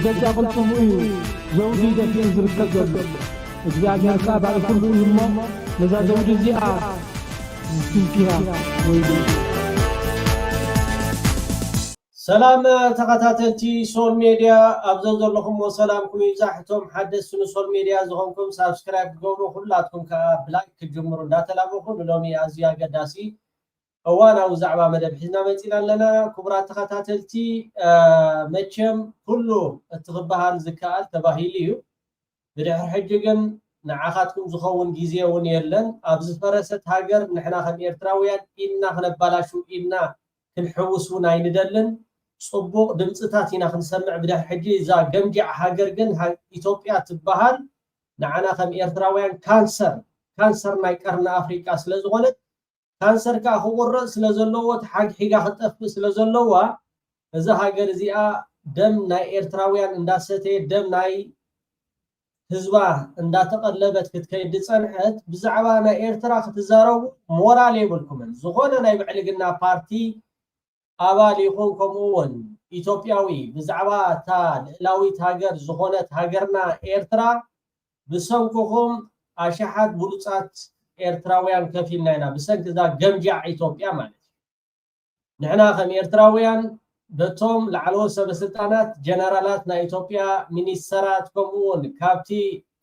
ደጃ ቅልጽሙ እዩ ዘውዲ ደፊኡ ዝርከብ ዘሎ። እግዚኣብሔር ከኣ ባርኩም እሞ ነዛ ዘውዲ እዚኣ ዝትንክያ ወይሉ። ሰላም ተኸታተልቲ ሶል ሜድያ፣ ኣብ ዘዘለኹምዎ ሰላምኩም ይብዛሕ። እቶም ሓደስቲ ንሶል ሜድያ ዝኾንኩም ሳብስክራይብ ትገብሩ ኩላትኩም ከኣ ብላይክ ክትጅምሩ እንዳተላበኹ ንሎሚ ኣዝዩ ኣገዳሲ እዋናዊ ዛዕባ መደብ ሒዝና መጺና ኣለና። ክቡራት ተኸታተልቲ፣ እ፣ መቸም ኩሉ እቲ ክበሃል ዝከኣል ተባሂሉ እዩ። ብድሕሪ ሕጂ ግን ንዓኻትኩም ዝኸውን ግዜ እውን የለን። ኣብ ዝፈረሰት ሃገር ንሕና ከም ኤርትራውያን ኢድና ክነባላሹ ኢድና ክንሕውስ እውን ኣይንደልን። ጽቡቕ ድምጽታት ኢና ክንሰምዕ ብድሕሪ ሕጂ። እዛ ገምጃዕ ሃገር ግን ሃ-፣ ኢትዮጵያ ትበሃል ንዓና ከም ኤርትራውያን ካንሰር፣ ካንሰር ናይ ቀርኒ ኣፍሪቃ ስለ ዝኾነት፣ ካንሰር ከኣ ክቑረጽ ስለ ዘለዎ፣ ተሓግሒጋ ክጠፍእ ስለ ዘለዋ፣ እዛ ሃገር እዚኣ ደም ናይ ኤርትራውያን እንዳሰተየት፣ ደም ናይ ህዝባ እንዳተቐለበት ክትከይድ ዝጸንሐት፣ ብዛዕባ ናይ ኤርትራ ክትዛረቡ ሞራል የብልኩምን። ዝኾነ ናይ ብዕልግና ፓርቲ ኣባል ይኹን፣ ከምኡ እውን ኢትዮጵያዊ፣ ብዛዕባ እታ ልዕላዊት ሃገር ዝኾነት ሃገርና ኤርትራ ብሰንክኹም ኣሽሓት ብሉጻት ኤርትራውያን ከፊልና ኢና፣ ብሰንኪ እዛ ገምጃዕ ኢትዮጵያ ማለት እዩ። ንሕና ከም ኤርትራውያን በቶም ላዕለዎት ሰበስልጣናት፣ ጀነራላት ናይ ኢትዮጵያ፣ ሚኒስተራት፣ ከምኡ እውን ካብቲ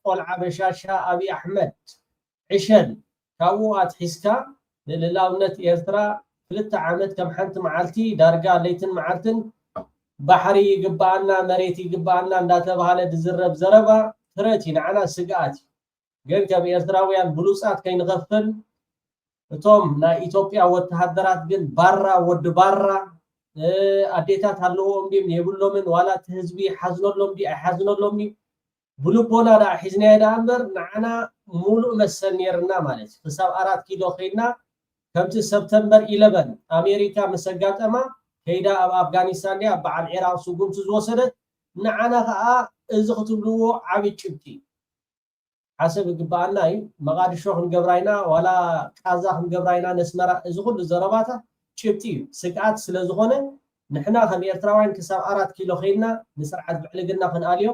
ቆልዓ በሻሻ ኣብይ ኣሕመድ ዕሸል ካብኡ ኣትሒዝካ ንልእላውነት ኤርትራ ክልተ ዓመት ከም ሓንቲ መዓልቲ ዳርጋ ለይትን መዓልትን ባሕሪ ይግብኣና፣ መሬት ይግብኣና እንዳተባሃለ ዝዝረብ ዘረባ ተረት እዩ፣ ንዓና ስግኣት እዩ። ግን ከም ኤርትራውያን ብሉጻት ከይንኸፍል እቶም ናይ ኢትዮጵያ ወተሃደራት ግን ባራ ወዲ ባራ፣ እ፣ ኣዴታት ኣለዎም ድዮም የብሎምን፣ ዋላ እቲ ህዝቢ ይሓዝነሎም ድዩ ኣይሓዝነሎም ድዩ፣ ብልቦና ደኣ ሒዝናዮ ደኣ እምበር ንዓና ሙሉእ መሰል ነይርና ማለት እዩ። ክሳብ ኣራት ኪሎ ከይድና ከምቲ ሰፕተምበር ኢለቨን ኣሜሪካ ምስ ኣጋጠማ ከይዳ ኣብ ኣፍጋኒስታን ድያ በዓል ዒራቕ ስጉምቲ ዝወሰደት፣ ንዓና ከኣ እዚ ክትብልዎ ዓቢ ጭብጢ እዩ። ሓሰብ ይግበኣና እዩ። መቓድሾ ክንገብራ ኢና፣ ዋላ ቃዛ ክንገብራ ኢና፣ ነስመራ፣ እዚ ኩሉ ዘረባታት ጭብጢ እዩ። ስግኣት ስለ ዝኾነ ንሕና ከም ኤርትራውያን ክሳብ ኣራት ኪሎ ከይድና ንስርዓት ብዕልግና ክንኣልዮ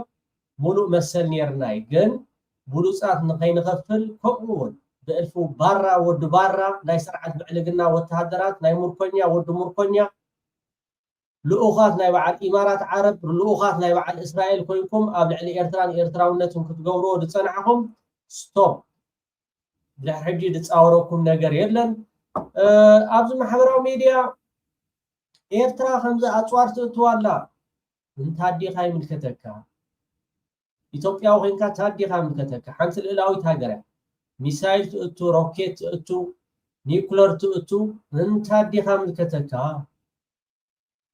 ሙሉእ መሰል ነይርና እዩ። ግን ብሉጻት ንኸይንኸፍል፣ ከምኡ እውን ብእልፉ ባራ ወዲ ባራ ናይ ስርዓት ብዕልግና ወተሃደራት፣ ናይ ሙርኮኛ ወዲ ሙርኮኛ ልኡኻት ናይ በዓል ኢማራት ዓረብ፣ ልኡኻት ናይ በዓል እስራኤል ኮይንኩም ኣብ ልዕሊ ኤርትራን ኤርትራውነትን ክትገብርዎ ዝጸናሕኩም፣ ስቶፕ። ድሕሪ ሕጂ ዝጻወረኩም ነገር የለን። እ፣ ኣብዚ ማሕበራዊ ሚድያ ኤርትራ ከምዚ ኣጽዋር ትእትዋ ኣላ። እንታ ኣዴኻ ይምልከተካ? ኢትዮጵያዊ ኮይንካ እንታ ኣዴኻ ይምልከተካ? ሓንቲ ልእላዊት ሃገር እያ። ሚሳይል ትእቱ፣ ሮኬት ትእቱ፣ ኒውክለር ትእቱ፣ እንታ ኣዴኻ ይምልከተካ?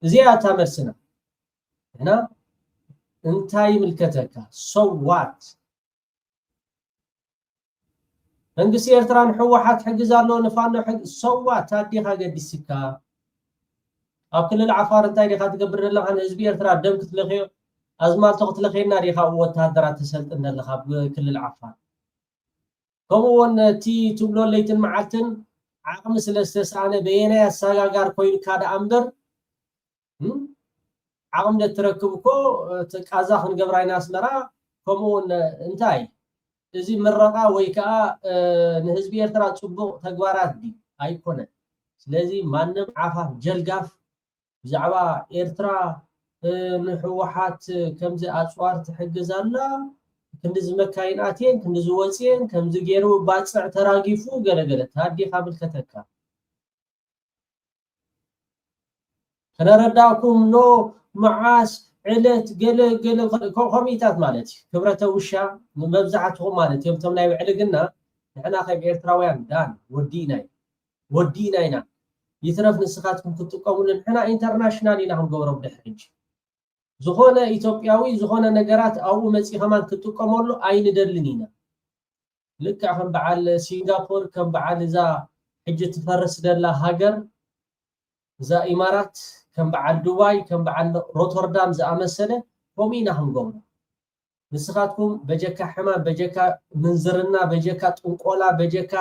እዚኣ እታ መልስና። ንሕና እንታይ ይምልከተካ? So what? መንግስቲ ኤርትራ ንህወሓት ሕግዝ ኣሎ፣ ንፋኖ ሕግ-፣ so what? ኣዴኻ ገዲስካ? ኣብ ክልል ዓፋር እንታይ ዲኻ ትገብር ዘለኻ? ንህዝቢ ኤርትራ ደም ክትለኽዮ፣ ኣዝማልቶ ክትለኽየና ዲኻ ወተሃደራት ተሰልጥን ዘለኻ ኣብ ክልል ዓፋር? ከምኡ እውን እቲ ትብሎ ለይትን መዓልትን ዓቕሚ ስለ ዝተሰኣነ በየናይ ኣሰጋጋር ኮይኑካ ደኣ እምበር፣ እም፣ ዓቕሚ ደትረክብ እኮ፣ እቲ ቃዛ ክንገብራ ኢና ኣስመራ፣ ከምኡ እውን እንታይ፣ እዚ ምረቓ ወይ ከዓ፣ እ፣ ንህዝቢ ኤርትራ ጽቡቕ ተግባራት ድዩ? ኣይኮነን። ስለዚ ማንም ዓፋፍ ጀልጋፍ ብዛዕባ ኤርትራ፣ እ፣ ንህወሓት ከምዚ ኣጽዋር ትሕግዝ ኣላ፣ ክንድዚ መካይን ኣትየን፣ ክንድዚ ወጽየን፣ ከምዚ ገይሩ ባጽዕ ተራጊፉ፣ ገለገለ። ታዲኻ ምልከተካ። ከነረዳእኩም ኖ መዓስ ዕለት ገለ ገለ ኮ-፣ ኮሚታት ማለት እዩ። ክብረተ ውሻ መብዛሕትኹም ማለት እዮም። እቶም ናይ ብዕልግና ንሕና ከም ኤርትራውያን ዳን ወዲእና እዩ። ወዲእና ኢና። ይትረፍ ንስኻትኩም ክትጥቀሙሉ፣ ንሕና ኢንተርናሽናል ኢና ክንገብሮ ብድሕሪ ሕጂ። ዝኾነ ኢትዮጵያዊ ዝኾነ ነገራት ኣብኡ መጺ ከማን ክትጥቀመሉ ኣይንደልን ኢና። ልክዕ ከም በዓል ሲንጋፖር፣ ከም በዓል እዛ ሕጂ ትፈርስ ደላ ሃገር፣ እዛ ኢማራት፣ ከም በዓል ዱባይ፣ ከም በዓል ሮተርዳም ዝኣመሰለ፣ ከምኡ ኢና ክንገብሮ። ንስኻትኩም በጀካ ሕማም፣ በጀካ ምንዝርና፣ በጀካ ጥንቆላ፣ በጀካ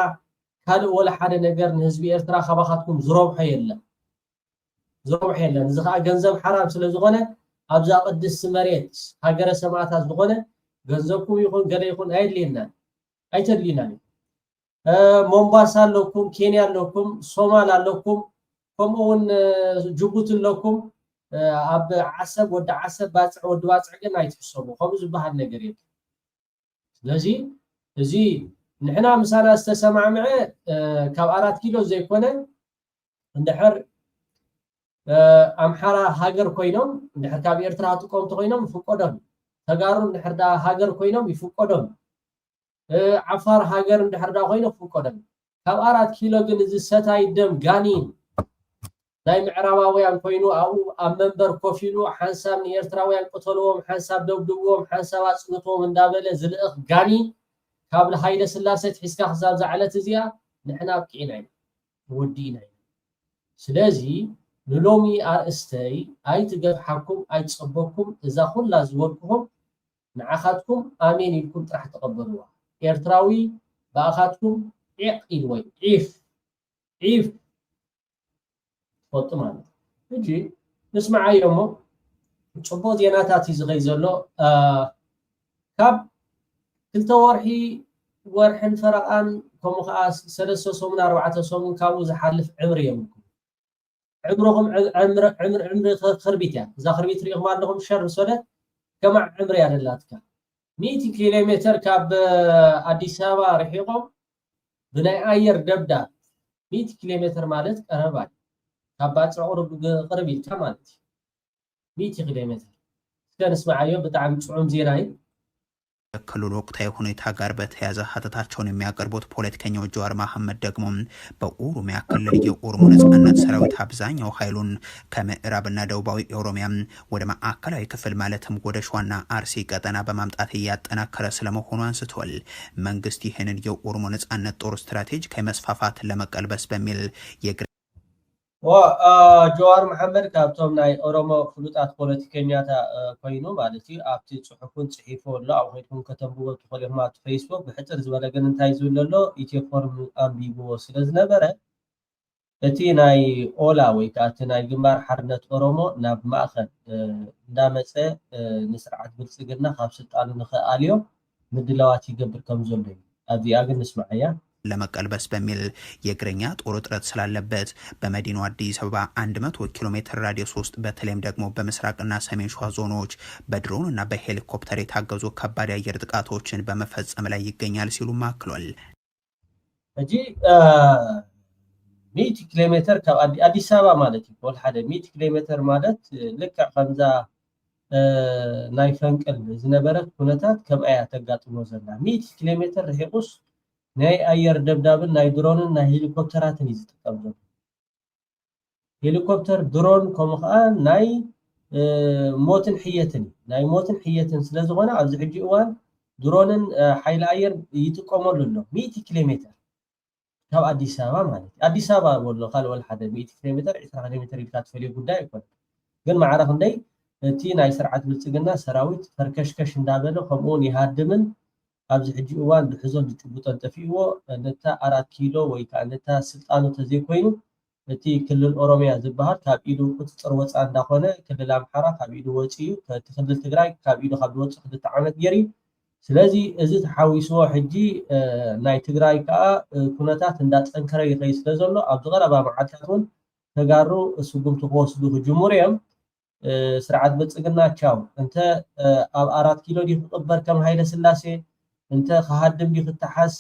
ካልእ ወላ ሓደ ነገር ንህዝቢ ኤርትራ ካባኻትኩም ዝረብሖ የለን። ዝረብሖ የለን። እዚ ኸኣ ገንዘብ ሓራም ስለ ዝኾነ ኣብዛ ቅድስቲ መሬት ሃገረ ሰማእታት ዝኾነ ገንዘብኩም ይኹን ገለ ይኹን ኣየድልየናን፣ ኣይተድልዩናን እዩ። እ፣ ሞምባሳ ኣለኩም፣ ኬንያ ኣለኩም፣ ሶማል ኣለኩም፣ ከምኡ እውን፣ እ፣ ጅቡቲ ኣለኩም። እ፣ ኣብ ዓሰብ፣ ወዲ ዓሰብ፣ ባጽዕ፣ ወዲ ባጽዕ ግን ኣይትሕሰቡ። ከምኡ ዝበሃል ነገር የለን። ስለዚ እዚ ንሕና ምሳና ዝተሰማምዐ፣ እ፣ ካብ ኣራት ኪሎ ዘይኮነ፣ እንድሕር፣ እ፣ ኣምሓራ ሃገር ኮይኖም፣ እንድሕር ካብ ኤርትራ ክጥቀሙ እንተኮይኖም ይፍቀዶም። ተጋሩ እንድሕር ደኣ ሃገር ኮይኖም ይፍቀዶም። እ፣ ዓፋር ሃገር እንድሕር ደኣ ኮይኑ ይፍቀዶም። ካብ ኣራት ኪሎ ግን እዚ ሰታይ ደም ጋኒን ናይ ምዕራባውያን ኮይኑ ኣብኡ ኣብ መንበር ኮፍ ኢሉ ሓንሳብ ንኤርትራውያን ቅተልዎም፣ ሓንሳብ ደብድብዎም፣ ሓንሳብ ኣጽንትዎም እንዳበለ ዝልእኽ ጋኒን ካብ ሃይለ ስላሴ ኣትሒዝካ ክሳብ እዛ ዕለት እዚኣ ንሕና ኣብቂዕና ኢና፣ ወዲእና ኢና። ስለዚ ንሎሚ ኣርእስተይ ኣይትገፍሓኩም፣ ኣይትጸበኩም። እዛ ኩላ ዝበልኩኹም ንዓኻትኩም ኣሜን ኢልኩም ጥራሕ ተቐበልዋ። ኤርትራዊ ብኣኻትኩም ዒቕ ኢልወይ ዒፍ ዒፍ ትፈልጡ ማለት እዩ። ሕጂ ንስምዓዮ እሞ፣ ጽቡቕ ዜናታት እዩ ዝኸይ ዘሎ። እ፣ ካብ ክልተ ወርሒ፣ ወርሕን ፈረቓን፣ ከምኡ ከኣ ሰለስተ ሰሙን፣ ኣርባዕተ ሰሙን ካብኡ ዝሓልፍ ዕምሪ የብልኩም። ዕምርኹም ዕም-፣ ዕምሪ፣ ዕምሪ፣ ዕምሪ ኸ-፣ ኸርቢት እያ። እዛ ኸርቢት ርኢኹም ኣለኹም፣ ሸር ምስ በለት ከማዕ ዕምሪ እያ ደላትካ። ሚእቲ ኪሎ ሜተር ካብ፣ እ፣ ኣዲስ ኣበባ ርሒቖም ብናይ ኣየር ደብዳብ ሚእቲ ኪሎ ሜተር ማለት ቀረባ እዩ። ካብ ባጽዕ ቁሩብ ግ-፣ ቅርብ ኢልካ ማለት እዩ። ሚእቲ ኪሎ ሜተር። እስከ ንስምዓዮ፣ ብጣዕሚ ጽዑም ዜና እዩ። ክልሉ ወቅታዊ ሁኔታ ጋር በተያያዘ ሀተታቸውን የሚያቀርቡት ፖለቲከኛው ጀዋር መሐመድ ደግሞ በኦሮሚያ ክልል የኦሮሞ ነጻነት ሰራዊት አብዛኛው ኃይሉን ከምዕራብና ደቡባዊ ኦሮሚያ ወደ ማዕከላዊ ክፍል ማለትም ወደ ሸዋና አርሲ ቀጠና በማምጣት እያጠናከረ ስለመሆኑ አንስቷል። መንግስት ይህንን የኦሮሞ ነጻነት ጦር ስትራቴጂካዊ መስፋፋት ለመቀልበስ በሚል የግር ዋ፣ አ፣ ጀዋር መሐመድ ካብቶም ናይ ኦሮሞ ፍሉጣት ፖለቲከኛታ፣ እ፣ ኮይኑ ማለት እዩ። ኣብቲ ጽሑፉን ጽሒፉ ኣሎ፣ ኣብ ከይድኩም ከተንብቦ ትኽእሉ ኢኹም። ኣብቲ ፌስቡክ ብሕጽር ዝበለ ግን እንታይ ዝብል ኣሎ፣ ኢትዮ ፎርም ኣንቢብዎ ስለ ዝነበረ፣ እቲ ናይ ኦላ ወይ ከዓ እቲ ናይ ግንባር ሓርነት ኦሮሞ ናብ ማእኸል፣ እ፣ እንዳመጸ፣ እ፣ ንስርዓት ብልጽግና ካብ ስልጣኑ ንኽኣልዮ ምድላዋት ይገብር ከም ዘሎ እዩ። ኣብዚኣ ግን ንስምዓያ። ለመቀልበስ በሚል የእግረኛ ጦር እጥረት ስላለበት በመዲናዋ አዲስ አበባ አንድ መቶ ኪሎ ሜትር ራዲየስ ውስጥ በተለይም ደግሞ በምስራቅና ሰሜን ሸዋ ዞኖች በድሮን እና በሄሊኮፕተር የታገዙ ከባድ የአየር ጥቃቶችን በመፈጸም ላይ ይገኛል ሲሉም አክሏል። ሕጂ፣ እ፣ ሚእቲ ኪሎ ሜትር ካብ ኣዲ-፣ ኣዲስ ኣበባ ማለት እዩ። ወላ ሓደ ሚእቲ ኪሎ ሜትር ማለት፣ እ፣ ልክዕ ከምዛ፣ እ፣ ናይ ፈንቅል ዝነበረት ኩነታት ከምኣ እያ ተጋጥሞ ዘላ። ሚእቲ ኪሎ ሜትር ርሒቑስ ናይ ኣየር ደብዳብን ናይ ድሮንን ናይ ሄሊኮፕተራትን እዩ ዝጥቀም ዘሎ። ሄሊኮፕተር፣ ድሮን ከምኡ ኸዓ ናይ፣ እ፣ ሞትን ሕየትን እዩ። ናይ ሞትን ሕየትን ስለ ዝኾነ ኣብዚ ሕጂ እዋን ድሮንን፣ እ፣ ሓይሊ ኣየር ይጥቀመሉ ኣሎ። ሚእቲ ኪሎ ሜትር ካብ ኣዲስ ኣበባ ማለት እዩ። ኣዲስ ኣበባ በሎ ካልእ ወላ ሓደ ሚእቲ ኪሎ ሜትር፣ ዕስራ ኪሎ ሜትር ኢልካ ትፈልዮ ጉዳይ ኣይኮነን። ግን ማዕረ ክንደይ እቲ ናይ ስርዓት ብልጽግና ሰራዊት ፈርከሽከሽ እንዳበለ ከምኡ እውን ይሃድምን ኣብዚ ሕጂ እዋን ዝሕዞን ዝጭብጦን ጠፊእዎ ነታ ኣራት ኪሎ ወይ ከዓ ነታ ስልጣኑ ተዘይኮይኑ እቲ ክልል ኦሮሚያ ዝበሃል ካብ ኢዱ ቁፅፅር ወፃ እንዳኾነ ክልል ኣምሓራ ካብ ኢዱ ወፂኡ እቲ ክልል ትግራይ ካብ ኢዱ ካብ ዝወፅእ ክልተ ዓመት ገይሩ እዩ። ስለዚ እዚ ተሓዊስዎ ሕጂ፣ እ፣ ናይ ትግራይ ከዓ፣ እ፣ ኩነታት እንዳፀንከረ ይኸይድ ስለ ዘሎ ኣብዚ ቀረባ መዓልታት እውን ተጋሩ ስጉምቲ ክወስዱ ክጅምሩ እዮም። እ፣ ስርዓት ብልፅግና ቻው እንተ፣ እ፣ ኣብ ኣራት ኪሎ ድዩ ክቕበር ከም ሃይለ ስላሴ፣ እንተ ክሃድም ድዩ ክተሓዝ፣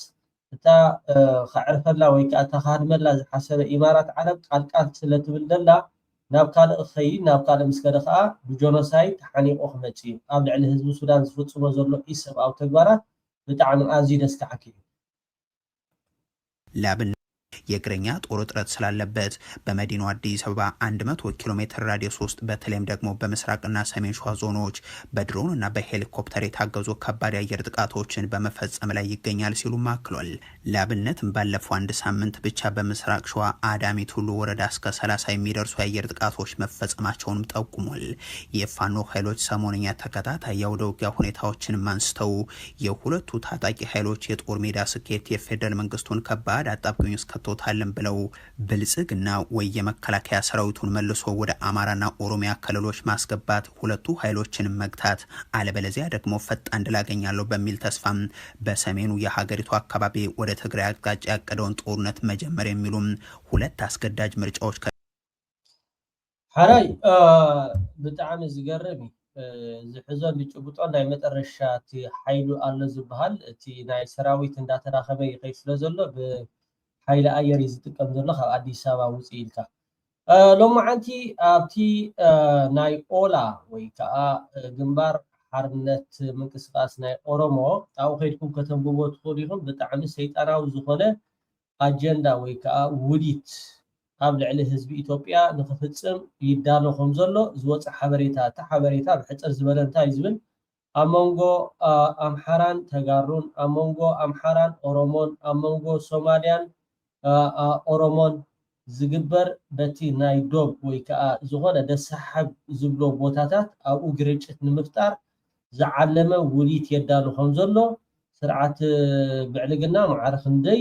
እታ፣ እ፣ ከዕርፈላ ወይ ከዓ እታ ክሃድመላ ዝሓሰበ ኢማራት ዓረብ ቃል ቃል ስለ ትብል ዘላ ናብ ካልእ ክኸይድ፣ ናብ ካልእ ምስ ከደ ከዓ ብጆኖሳይድ ተሓኒቑ ክመፅእ እዩ። ኣብ ልዕሊ ህዝቢ ሱዳን ዝፍፅሞ ዘሎ ኢሰብኣዊ ተግባራት ብጣዕሚ ኣዝዩ ዘስካሕክሕ እዩ። ለአብነት የእግረኛ ጦር እጥረት ስላለበት በመዲናዋ አዲስ አበባ አንድ መቶ ኪሎ ሜትር ራዲየስ ውስጥ በተለይም ደግሞ በምስራቅና ሰሜን ሸዋ ዞኖች በድሮን እና በሄሊኮፕተር የታገዙ ከባድ የአየር ጥቃቶችን በመፈጸም ላይ ይገኛል ሲሉም አክሏል። ለአብነትም ባለፈው አንድ ሳምንት ብቻ በምስራቅ ሸዋ አዳሚ ቱሉ ወረዳ እስከ ሠላሳ የሚደርሱ የአየር ጥቃቶች መፈጸማቸውንም ጠቁሟል። የፋኖ ኃይሎች ሰሞንኛ ተከታታይ የአውደ ውጊያ ሁኔታዎችንም አንስተው የሁለቱ ታጣቂ ኃይሎች የጦር ሜዳ ስኬት የፌዴራል መንግስቱን ከባድ አጣብቂኝ ውስጥ ከቶ ታለን ብለው ብልጽግና ወይ የመከላከያ ሰራዊቱን መልሶ ወደ አማራና ኦሮሚያ ክልሎች ማስገባት፣ ሁለቱ ኃይሎችን መግታት፣ አለበለዚያ ደግሞ ፈጣን ድል አገኛለሁ በሚል ተስፋም በሰሜኑ የሀገሪቱ አካባቢ ወደ ትግራይ አቅጣጫ ያቀደውን ጦርነት መጀመር የሚሉም ሁለት አስገዳጅ ምርጫዎች ከ- ሓራይ ብጣዕሚ ዝገርም እዩ። ዝሕዞን ዝጭብጦን ናይ መጠረሻ እቲ ሓይሉ ኣሎ ዝበሃል እቲ ናይ ሰራዊት እንዳተራኸበ ይኸይድ ስለ ዘሎ ብሓይሊ ኣየር እዩ ዝጥቀም ዘሎ ካብ ኣዲስ ኣበባ ውፅእ ኢልካ። ሎማዓንቲ ኣብቲ ናይ ኦላ ወይ ከዓ ግንባር ሓርነት ምንቅስቃስ ናይ ኦሮሞ ኣብኡ ከይድኩም ከተንብቦ ትኽእሉ ኢኹም። ብጣዕሚ ሰይጣናዊ ዝኾነ ኣጀንዳ ወይ ከዓ ውዲት ኣብ ልዕሊ ህዝቢ ኢትዮጵያ ንክፍፅም ይዳሎ ከም ዘሎ ዝወፀ ሓበሬታ፣ እቲ ሓበሬታ ብሕፅር ዝበለ እንታይ እዩ ዝብል ኣብ መንጎ ኣምሓራን ተጋሩን፣ ኣብ መንጎ ኣምሓራን ኦሮሞን፣ ኣብ መንጎ ሶማልያን ኦሮሞን ዝግበር በቲ ናይ ዶብ ወይ ከዓ ዝኾነ ደሳሓብ ዝብሎ ቦታታት ኣብኡ ግርጭት ንምፍጣር ዝዓለመ ውዲት የዳሉ ከም ዘሎ ስርዓት ብዕልግና ማዕረ ክንደይ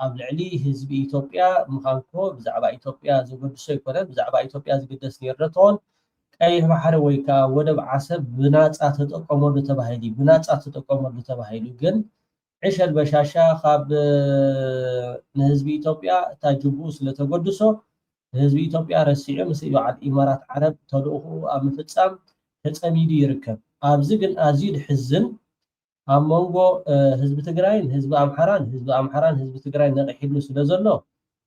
ኣብ ልዕሊ ህዝቢ ኢትዮጵያ ምዃንኮ ብዛዕባ ኢትዮጵያ ዘገድሶ ኣይኮነን። ብዛዕባ ኢትዮጵያ ዝግደስ ነይሩ እንተኾን ቀይሕ ባሕሪ ወይ ከዓ ወደብ ዓሰብ ብናፃ ተጠቀመሉ ተባሂሉ እዩ። ብናፃ ተጠቀመሉ ተባሂሉ ግን ዕሸል በሻሻ ካብ ንህዝቢ ኢትዮጵያ እታ ጅቡኡ ስለተገድሶ ንህዝቢ ኢትዮጵያ ረሲዑ ምስ በዓል ኢማራት ዓረብ ተልእኽኡ ኣብ ምፍፃም ተፀሚዱ ይርከብ። ኣብዚ ግን ኣዝዩ ድሕዝን ኣብ መንጎ ህዝቢ ትግራይን ህዝቢ ኣምሓራን ህዝቢ ኣምሓራን ህዝቢ ትግራይን ነቒሕሉ ስለ ዘሎ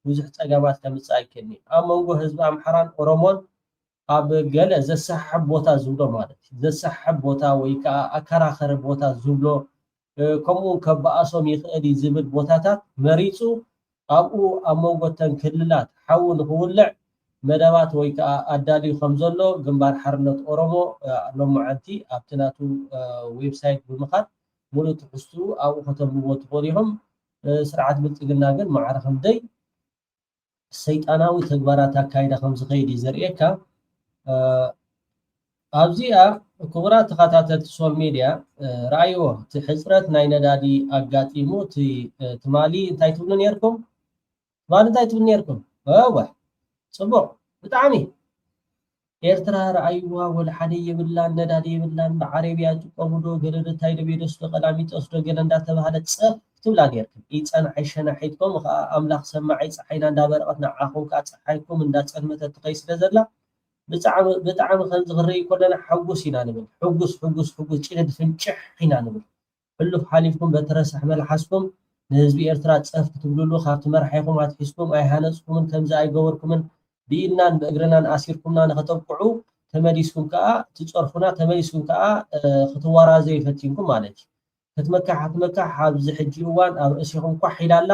ብዙሕ ፀገማት ከምፅእ ኣይክእልን እዩ። ኣብ መንጎ ህዝቢ ኣምሓራን ኦሮሞን ኣብ ገለ ዘሰሓብ ቦታ ዝብሎ ማለት እዩ ዘሰሓብ ቦታ ወይ ከዓ ኣከራኸሪ ቦታ ዝብሎ ከምኡ እውን ከበኣሶም ይኽእል እዩ ዝብል ቦታታት መሪፁ ኣብኡ ኣብ መንጎ እተን ክልላት ሓዊ ንክውልዕ መደባት ወይ ከዓ ኣዳልዩ ከም ዘሎ ግንባር ሓርነት ኦሮሞ ሎማዓንቲ ኣብቲ ናቱ ዌብሳይት ብምኻድ ሙሉእ ትሕዝትኡ ኣብኡ ከተንብቦ ትኽእሉ ኢኹም። ስርዓት ብልፅግና ግን ማዕረ ክንደይ ሰይጣናዊ ተግባራት ኣካይዳ ከም ዝኸይድ እዩ ዘርእየካ። ኣብዚኣ ክቡራት ተኸታተልቲ ሶል ሚድያ ረኣይዎ እቲ ሕፅረት ናይ ነዳዲ ኣጋጢሙ እቲ ትማሊ እንታይ ትብሉ ነርኩም? ትማሊ እንታይ ትብሉ ነርኩም? እወ ፅቡቕ ብጣዕሚ ኤርትራ ረኣይዋ ወላ ሓደ የብላን ነዳዲ የብላን ብዓረብያ ጥቀሙ ዶ ገለ ዶ እንታይ ዶ ቤደስ ዶ ቀላሚጦስ ዶ ገለ እንዳተባሃለ ፀፍ ትብላ ነርኩም። ይፀንሓይ ሸናሒት ከምኡ ከዓ ኣምላኽ ሰማዓይ ፀሓይና እንዳበረቐት ንዓኹም ከዓ ፀሓይኩም እንዳፀልመተት ትኸይድ ስለ ዘላ ብጣዕሚ ብጣዕሚ ከምዚ ክንርኢ ከለና ሕጉስ ኢና ንብል። ሕጉስ ሕጉስ ሕጉስ ጭድድ ፍንጭሕ ኢና ንብል። ሕሉፍ ሓሊፍኩም በቲ ረሳሕ መልሓስኩም ንህዝቢ ኤርትራ ፀፍ ክትብልሉ ካብቲ መራሒኹም ኣትሒዝኩም ኣይሃነፅኩምን ከምዚ ኣይገበርኩምን ብኢድናን ብእግርናን ኣሲርኩምና ንኸተብቅዑ ተመሊስኩም ከዓ ትፀርፉና ተመሊስኩም ከዓ ክትወራዘዩ ፈቲንኩም ማለት እዩ። ክትመካሕ ክትመካሕ ኣብዚ ሕጂ እዋን ኣብ ርእሲኹም ኳሕ ኢላ ኣላ።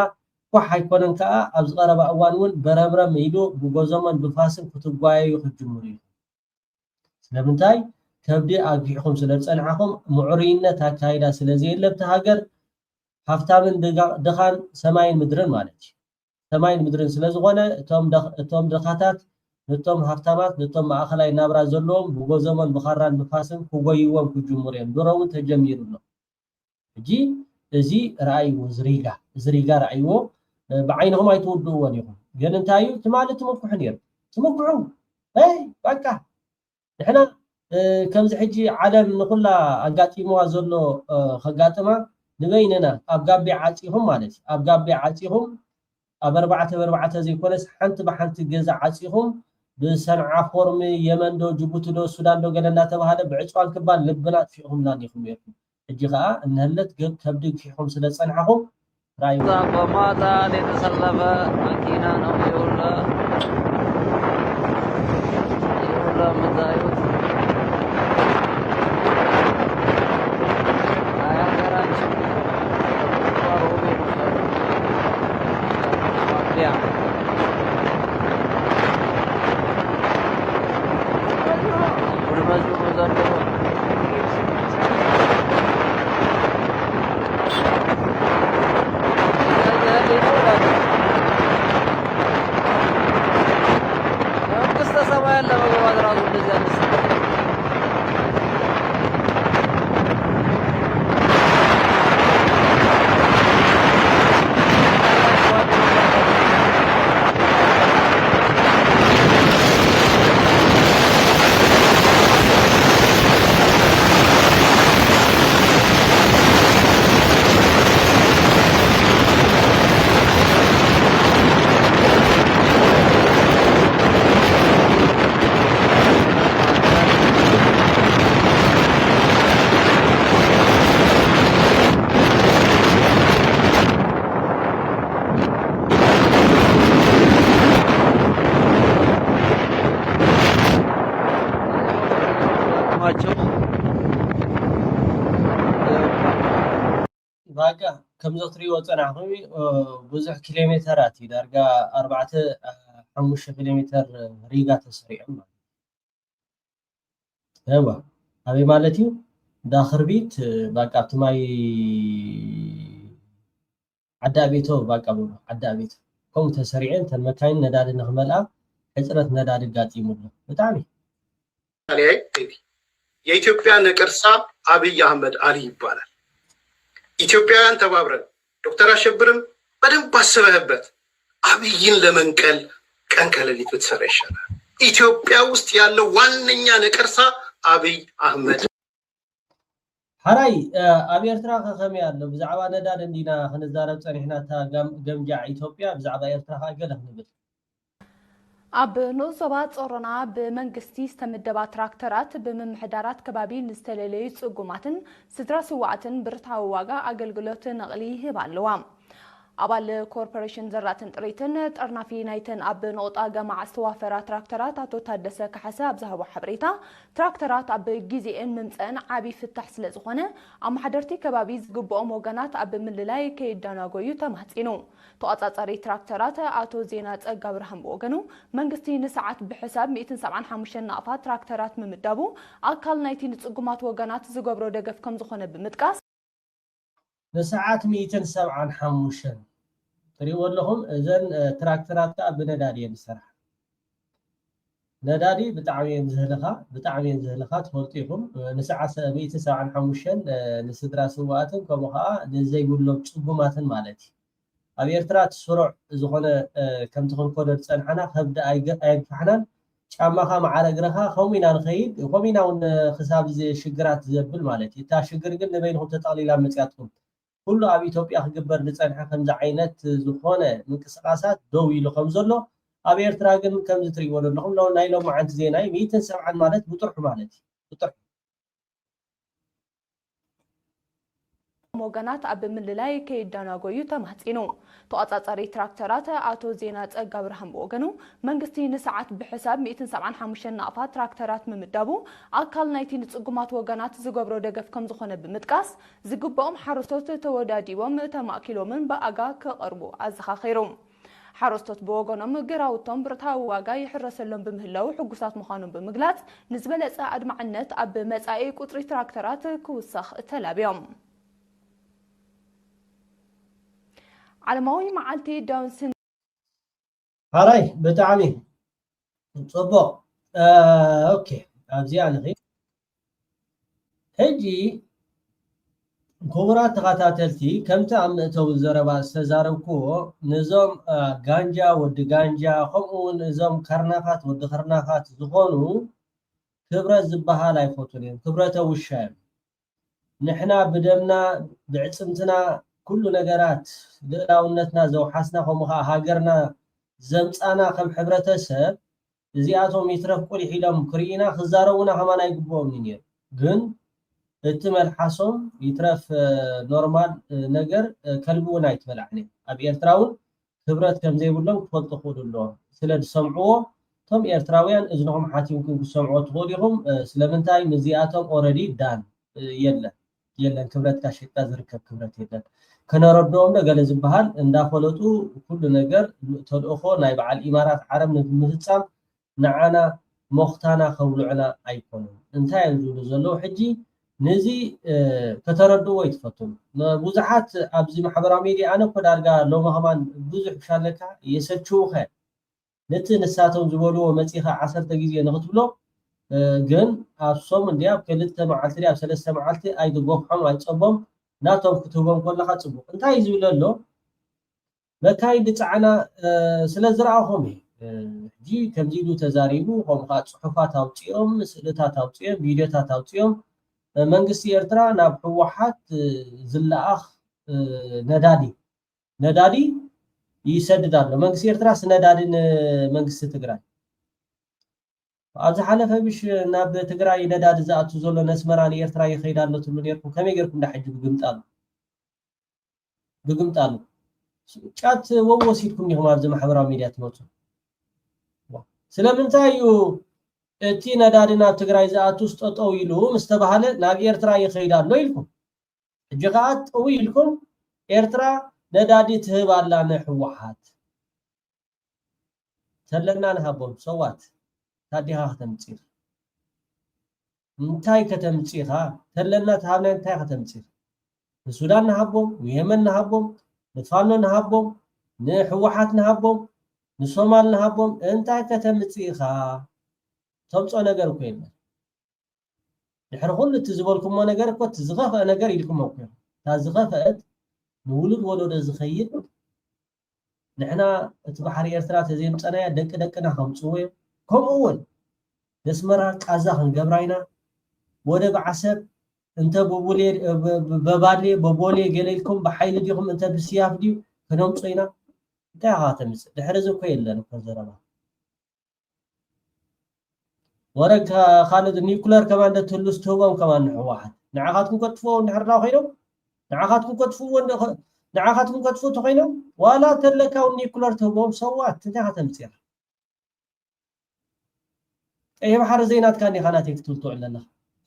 ኳሕ ኣይኮነን ከዓ ኣብዚ ቀረባ እዋን እውን በረምረም ኢሉ ብጎዘሞን ብፋስን ክትጓየዩ ክትጅምሩ እዩ። ስለምንታይ ከብዲ ኣግሒኹም ስለ ዝፀንሓኹም ምዕሩይነት ኣካይዳ ስለ ዘየለ ኣብቲ ሃገር ሃፍታምን ድኻን ሰማይን ምድርን ማለት እዩ። ሰማይን ምድርን ስለ ዝኾነ እቶም ድኻታት ነቶም ሃፍታማት ነቶም ማእኸላይ ናብራ ዘለዎም ብጎዘሞን ብኻራን ብፋስን ክጎይዎም ክጅምሩ እዮም። ድሮ እውን ተጀሚሩ ኣሎ። ሕጂ እዚ ረኣይዎ እዚ ሪጋ እዚ ሪጋ ረኣይዎ ብዓይንኹም ኣይትውድእዎን ኢኹም። ግን እንታይ እዩ ትማሊ ትምክሑ ነይሩ ትምክሑ ይ በቃ ንሕና ከምዚ ሕጂ ዓለም ንኩላ ኣጋጢምዋ ዘሎ ከጋጥማ ንበይንና ኣብ ጋቤ ዓፂኹም ማለት እዩ ኣብ ጋቤ ዓፂኹም ኣብ ኣርባዕተ ብኣርባዕተ ዘይኮነስ ሓንቲ ብሓንቲ ገዛ ዓፂኹም ብሰንዓ ፎርም የመን ዶ ጅቡቲ ዶ ሱዳን ዶ ገለ እናተባሃለ ብዕፅዋን ክባን ልብና ኣጥፊእኹምና እኒኹም ነርኩም። ሕጂ ከዓ እንሀለት ከብዲ ግሒኹም ስለ ዝፀንሓኹም ራእዩ በማታ የተሰለፈ መኪና ነው። ይኸውልህ ይኸውልህ የምታዩት የሀገራችን ከምዚ ክትሪእዎ ጸናሕኩም ብዙሕ ኪሎ ሜተራት እዩ፣ ዳርጋ ኣርባዕተ ሓሙሽተ ኪሎ ሜተር ሪጋ ተሰሪዖም ማለት እዩ። ኣበይ ማለት እዩ? ዳኽርቢት ባቃ ኣብቲ ማይ ዓዲ ኣቤቶ ባቃ ብሎ ዓዲ ኣቤቶ ከምኡ ተሰሪዐን ተን መካይን ነዳዲ ንክመልኣ ሕፅረት ነዳዲ ጋጢሙ ኣሎ። ብጣዕሚ የኢትዮጵያ ነቀርሳ አብይ አህመድ አሊ ይባላል። ኢትዮጵያውያን ተባብረን ዶክተር አሸብርም በደንብ አስበህበት አብይን ለመንቀል ቀን ከሌሊት ብትሰራ ይሻላል። ኢትዮጵያ ውስጥ ያለው ዋነኛ ነቀርሳ አብይ አህመድ። ሓራይ ኣብ ኤርትራ ከ ከመይ ኣሎ? ብዛዕባ ነዳድ እንዲና ክንዛረብ ጸኒሕና፣ እታ ገምጃዕ ኢትዮጵያ፣ ብዛዕባ ኤርትራ ከ ገለ ክንብል። ኣብ ንኡስ ዞባ ጾሮና ብመንግስቲ ዝተመደባ ትራክተራት ብምምሕዳራት ከባቢ ንዝተለለዩ ጽጉማትን ስድራ ስዋኣትን ብርታዊ ዋጋ ኣገልግሎት ነቕሊ ይህባ ኣለዋ። ኣባል ኮርፖሬሽን ዘራእትን ጥሪትን ጠርናፊ ናይተን ኣብ ነቑጣ ገማዕ ዝተዋፈራ ትራክተራት ኣቶ ታደሰ ካሕሰ ኣብ ዝሃቦ ሓበሬታ፣ ትራክተራት ኣብ ግዜኤን ምምፀአን ዓብዪ ፍታሕ ስለዝኾነ ኣመሓደርቲ ከባቢ ዝግብኦም ወገናት ኣብ ምልላይ ከይዳናጎዩ ተማሕፂኑ። ተቋፃፃሪ ትራክተራት ኣቶ ዜና ፀጋብርሃን ብወገኑ መንግስቲ ንሰዓት ብሕሳብ ሚእትን ሰብዓን ሓሙሽተን ናቕፋ ትራክተራት ምምዳቡ ኣካል ናይቲ ንፅጉማት ወገናት ዝገብሮ ደገፍ ከምዝኾነ ብምጥቃስ፣ ንሰዓት ሚእትን ሰብዓን ሓሙሽተን ትሪእዎ ኣለኹም። እዘን ትራክተራት ከዓ ብነዳዲ እየን ዝሰርሓ። ነዳዲ ብጣዕሚ እየን ዝህልኻ፣ ብጣዕሚ እየን ዝህልኻ ትፈልጡ ኢኹም። ንሰዓት ሚእትን ሰብዓን ሓሙሽተን ንስድራ ስውኣትን ከምኡ ከዓ ንዘይብሎም ፅጉማትን ማለት እዩ። ኣብ ኤርትራ እቲ ስሩዕ ዝኾነ ከምቲ ክንከዶ ዝፀንሓና ከብዲ ኣየግፋሕናን፣ ጫማኻ ማዕረ እግርኻ ከምኡ ኢና ንኸይድ። ከምኡ ኢና እውን ክሳብ እዚ ሽግራት ዘብል ማለት እዩ። እታ ሽግር ግን ንበይንኹም ተጠቕሊላ መፅያትኩም። ኩሉ ኣብ ኢትዮጵያ ክግበር ዝፀንሐ ከምዚ ዓይነት ዝኾነ ምንቅስቃሳት ደው ኢሉ ከም ዘሎ፣ ኣብ ኤርትራ ግን ከምዚ ትሪእዎ ዘለኹም ናይ ሎማዓንቲ ዜና እዩ። ሚእትን ሰብዓን ማለት ብጥርሑ ማለት እዩ። ብጥርሑ። ወገናት ኣብ ምልላይ ከይዳናጎዩ ተማሕፂኑ። ተቋፃፃሪ ትራክተራት ኣቶ ዜና ፀጋብርሃን ብወገኑ መንግስቲ ንሰዓት ብሕሳብ ሚእትን ሰብዓን ሓሙሽተን ናቕፋ ትራክተራት ምምዳቡ ኣካል ናይቲ ንፅጉማት ወገናት ዝገብሮ ደገፍ ከምዝኾነ ብምጥቃስ ዝግብኦም ሓረስቶት ተወዳዲቦም ተማእኪሎምን ብኣጋ ክቐርቡ ኣዘኻኺሩ። ሓረስቶት ብወገኖም ግራውቶም ብርታዊ ዋጋ ይሕረሰሎም ብምህላው ሕጉሳት ምዃኖም ብምግላፅ ንዝበለፀ ኣድማዕነት ኣብ መፃኢ ቁፅሪ ትራክተራት ክውሰኽ ተላብዮም። ዓለማዊ መዓልቲ ዳውን ሲን ሓራይ ብጣዕሚ ፅቡቕ። ኦኬ ኣብዚኣ ንኺድ። ሕጂ ክቡራት ተኸታተልቲ ከምቲ ኣብ መእተዊ ዘረባ ዝተዛረብክዎ ነዞም ጋንጃ ወዲ ጋንጃ ከምኡ እውን እዞም ከርናፋት ወዲ ከርናፋት ዝኾኑ ክብረት ዝበሃል ኣይፈቱን እዮም። ክብረተ ውሻ እዮም። ንሕና ብደምና ብዕፅምትና ኩሉ ነገራት ልእላውነትና ዘውሓስና ከምኡ ከዓ ሃገርና ዘምፃና ከም ሕብረተሰብ እዚኣቶም ይትረፍ ቁሊሕ ኢሎም ክርኢና ክዛረቡና ከማን ኣይግብኦምን ነይሩ። ግን እቲ መልሓሶም ይትረፍ ኖርማል ነገር ከልቢ እውን ኣይትበላዕን እዮም። ኣብ ኤርትራ እውን ክብረት ከም ዘይብሎም ክፈልጡ ክእሉ ኣለዎም። ስለ ዝሰምዕዎ እቶም ኤርትራውያን እዝንኹም ሓቲምኩም ክትሰምዕዎ ትኽእሉ ኢኹም። ስለምንታይ ምስዚኣቶም ኦረዲ ዳን የለን የለን ክብረትካ ሸይጥካ ዝርከብ ክብረት የለን። ከነረድኦም ዶ ገለ ዝበሃል እንዳፈለጡ ኩሉ ነገር ተልእኾ ናይ በዓል ኢማራት ዓረብ ንምፍፃም ንዓና ሞኽታና ከውልዑና ኣይኮኑን። እንታይ እዮም ዝብሉ ዘለዉ ሕጂ ነዚ ከተረድእዎ ኣይትፈቱን። ብዙሓት ኣብዚ ማሕበራዊ ሚድያ ኣነ እኮ ዳርጋ ሎሚ ከማን ብዙሕ ብሻለካ የሰልችውኸ ነቲ ንሳቶም ዝበልዎ መፂኻ ዓሰርተ ግዜ ንክትብሎ ግን ኣብ ሰሙን ድያ ኣብ ክልተ መዓልቲ ድያ ኣብ ሰለስተ መዓልቲ ኣይትጎፍሖም ኣይፀቦም ናቶም ክትህቦም ከለካ ፅቡቅ እንታይ እዩ ዝብል ኣሎ መካይን ዝፀዓና ስለ ዝረኣኹም እዩ ሕጂ ከምዚ ኢሉ ተዛሪቡ ከምኡ ከዓ ፅሑፋት ኣውፅኦም ስእልታት ኣውፅኦም ቪድዮታት ኣውፅኦም መንግስቲ ኤርትራ ናብ ህወሓት ዝለኣኽ ነዳዲ ነዳዲ ይሰድድ ኣሎ። መንግስቲ ኤርትራስ ነዳዲ ንመንግስቲ ትግራይ ኣብ ዝሓለፈ ምሽ ናብ ትግራይ ነዳዲ ዝኣቱ ዘሎ ነስመራ ንኤርትራ ይኸይድ ኣሎ ትብሉ ነርኩም። ከመይ ገርኩም ዳ ሕጂ ብግምጣሉ ብግምጣሉ ጫት ወብ ወሲድኩም ዲኹም ኣብዚ ማሕበራዊ ሚድያ ትመፁ? ስለምንታይ እዩ እቲ ነዳዲ ናብ ትግራይ ዝኣቱስ ጠጠው ኢሉ ምስ ተባሃለ ናብ ኤርትራ ይኸይድ ኣሎ ኢልኩም? ሕጂ ከዓ ጠው ኢልኩም ኤርትራ ነዳዲ ትህብ ኣላ ንህወሓት። ተለና ንሃቦም ሰዋት ታዲኻ ከተምፅእ እንታይ ከተምፅእ ኢኻ? ተለና ትሃብና እንታይ ከተምፅእ ኢኻ? ንሱዳን ንሃቦም፣ ንየመን ንሃቦም፣ ንፋኖ ንሃቦም፣ ንህወሓት ንሃቦም፣ ንሶማል ንሃቦም እንታይ ከተምፅእ ኢኻ? ተምፆ ነገር እኮ የለን። ድሕሪ ኩሉ እቲ ዝበልኩሞ ነገር እኮ እቲ ዝኸፍአ ነገር ኢልኩሞ እኮ እታ ዝኸፍአት ንውሉድ ወለዶ ዝኸይድ ንሕና እቲ ባሕሪ ኤርትራ ተዘይምፀናያ ደቂ ደቅና ከምፅዎ እዮም። ከምኡ እውን ነስመራ ቃዛ ክንገብራ ኢና። ወደብ ዓሰብ እንተ ብቡሌ በባሌ በቦሌ ገለ ኢልኩም ብሓይሊ ዲኹም እንተ ብስያፍ ድዩ ክነምፆ ኢና። እንታይ ኢኻ ተምፅእ? ድሕሪ እዚ እኮ የለን እኮ ዘረባ። ወረ ካልድ ኒኩለር ከማን ደትህሉስ ትህቦም ከማን ንሕወሓት ንዓኻትኩም ከጥፍዎ እንድሕር ዳ ኮይኖም ንዓኻትኩም ከጥፍዎ ንዓኻትኩም ከጥፍኡ ተኮይኖም ዋላ ተለካ እውን ኒኩለር ትህቦም ሰዋት እንታይ ከተምፅያ ቀይ ባሕሪ ዘይናትካ እንዲኻ ናተይ ክትብል ትውዕል ኣለኻ።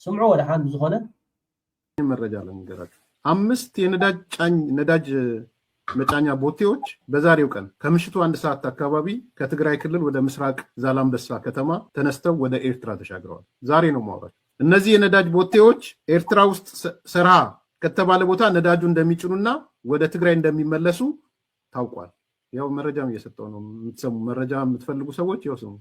ስምዑ ወደ ሓን ብዝኾነ መረጃ ለንገራችሁ። አምስት የነዳጅ ጫኝ ነዳጅ መጫኛ ቦቴዎች በዛሬው ቀን ከምሽቱ አንድ ሰዓት አካባቢ ከትግራይ ክልል ወደ ምስራቅ ዛላምበሳ ከተማ ተነስተው ወደ ኤርትራ ተሻግረዋል። ዛሬ ነው ማውራት። እነዚህ የነዳጅ ቦቴዎች ኤርትራ ውስጥ ሰርሃ ከተባለ ቦታ ነዳጁ እንደሚጭኑና ወደ ትግራይ እንደሚመለሱ ታውቋል። ያው መረጃም እየሰጠው ነው። የምትሰሙ መረጃ የምትፈልጉ ሰዎች ያው ስሙ።